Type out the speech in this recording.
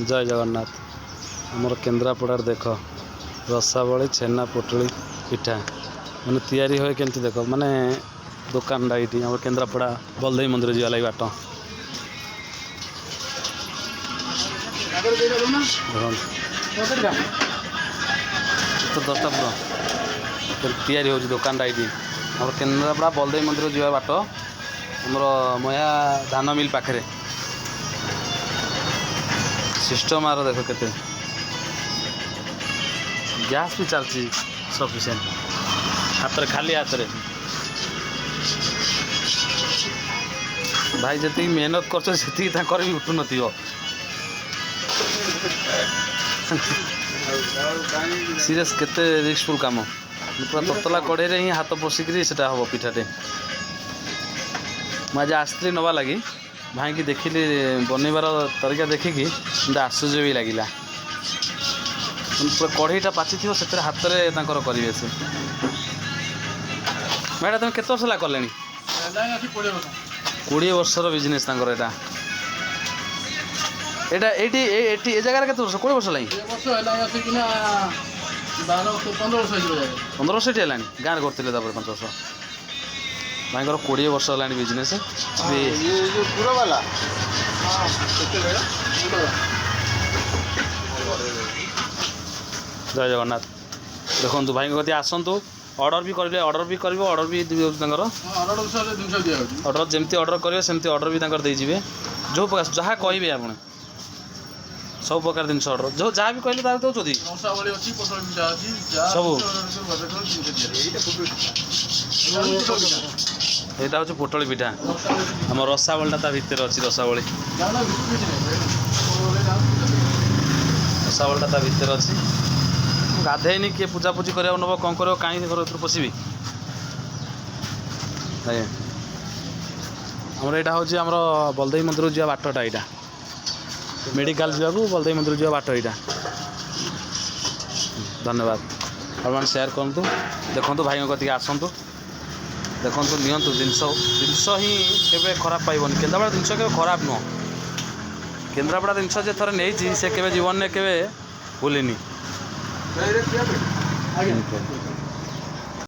ଜୟ ଜଗନ୍ନାଥ। ଆମର କେନ୍ଦ୍ରାପଡ଼ାରେ ଦେଖ, ରସାବଳି ଛେନା ପୋଟଳି ପିଠା ମାନେ ତିଆରି ହୁଏ କେମିତି ଦେଖ। ମାନେ ଦୋକାନଟା ଏଇଠି ଆମର କେନ୍ଦ୍ରାପଡ଼ା ବଳଦେଇ ମନ୍ଦିର ଯିବା ଲାଗି ବାଟ। ଦେଖନ୍ତୁ, 10ଟା ପୁର ତିଆରି ହେଉଛି। ଦୋକାନଟା ଏଇଠି ଆମର କେନ୍ଦ୍ରାପଡ଼ା ବଳଦେଇ ମନ୍ଦିର ଯିବା ବାଟ, ଆମର ମୟା ଧାନ ମିଲ୍ ପାଖରେ। ସିଷ୍ଟମ୍ ଆର ଦେଖ, କେତେ ଗ୍ୟାସ୍ ବି ଚାଲିଛି ସଫିସିଏଣ୍ଟ। ହାତରେ, ଖାଲି ହାତରେ ଭାଇ ଯେତିକି ମେହନତ କରୁଛନ୍ତି, ସେତିକି ତାଙ୍କର ବି ଉଠୁନଥିବ। ସିରିୟସ୍, କେତେ ରିସ୍କଫୁଲ୍ କାମ। ପୁରା ତତଲା କଢ଼େଇରେ ହିଁ ହାତ ପଶିକିରି ସେଟା ହେବ ପିଠାଟେ। ମୁଁ ଆଜି ଆସିଥିଲି ନେବା ଲାଗି, ଭାଇକି ଦେଖିଲି, ବନେଇବାର ତରିକା ଦେଖିକି ମୋତେ ଆଶ୍ଚର୍ଯ୍ୟ ବି ଲାଗିଲା। ପୁରା କଢ଼େଇଟା ପାଚିଥିବ, ସେଥିରେ ହାତରେ ତାଙ୍କର କରିବେ ସେ। ଭାଇଟା ତୁମେ କେତେ ବର୍ଷ ହେଲା କଲେଣି? 20 ବର୍ଷର ବିଜନେସ୍ ତାଙ୍କର ଏଇଟା। ଏଇଟା ଏଇଠି, ଏଠି ଏ ଜାଗାରେ କେତେ ବର୍ଷ? 20 ବର୍ଷ ହେଲାଣି? 15 ବର୍ଷ ଏଠି ହେଲାଣି। ଗାଁରେ କରୁଥିଲେ, ତାପରେ 5 ବର୍ଷ। ଭାଇଙ୍କର 20 ବର୍ଷ ହେଲାଣି ବିଜନେସ୍। ପୁରବାଲା। ଜୟ ଜଗନ୍ନାଥ। ଦେଖନ୍ତୁ, ଭାଇଙ୍କ କତିକି ଆସନ୍ତୁ, ଅର୍ଡ଼ର ବି କରିବେ, ଅର୍ଡ଼ର ବି କରିବ, ଅର୍ଡ଼ର ବି ଦେଉଛି ତାଙ୍କର। ଅର୍ଡ଼ର ଯେମିତି ଅର୍ଡ଼ର କରିବେ, ସେମିତି ଅର୍ଡ଼ର ବି ତାଙ୍କର ଦେଇଯିବେ। ଯେଉଁ ପ୍ରକାର ଯାହା କହିବେ ଆପଣ, ସବୁ ପ୍ରକାର ଜିନିଷ ଅର୍ଡ଼ର ଯେଉଁ ଯାହା ବି କହିଲେ ତାହା ଦେଉଛନ୍ତି ସବୁ। ଏଇଟା ହେଉଛି ପୋଟଳି ପିଠା। ଆମ ରସାବଳିଟା ତା ଭିତରେ ଅଛି। ରସାବଳି, ରସାବଳିଟା ତା ଭିତରେ ଅଛି। ଗାଧେଇନି, କିଏ ପୂଜାପୂଜି କରିବାକୁ ନେବ, କ'ଣ କରିବ, କାହିଁକି ଘର ଭିତରୁ ପଶିବି ଆଜ୍ଞା। ଆମର ଏଇଟା ହେଉଛି ଆମର ବଳଦେଇ ମନ୍ଦିରକୁ ଯିବା ବାଟଟା ଏଇଟା। ମେଡ଼ିକାଲ ଯିବାକୁ, ବଳଦେଇ ମନ୍ଦିର ଯିବା ବାଟ ଏଇଟା। ଧନ୍ୟବାଦ। ଆପଣମାନେ ସେୟାର କରନ୍ତୁ, ଦେଖନ୍ତୁ, ଭାଇଙ୍କ କତିକି ଆସନ୍ତୁ, ଦେଖନ୍ତୁ, ନିଅନ୍ତୁ ଜିନିଷ। ଜିନିଷ ହିଁ କେବେ ଖରାପ ପାଇବନି। କେନ୍ଦ୍ରାପଡ଼ା ଜିନିଷ କେବେ ଖରାପ ନୁହଁ। କେନ୍ଦ୍ରାପଡ଼ା ଜିନିଷ ଯେ ଥରେ ନେଇଛି, ସେ କେବେ ଜୀବନରେ କେବେ ଭୁଲିନି।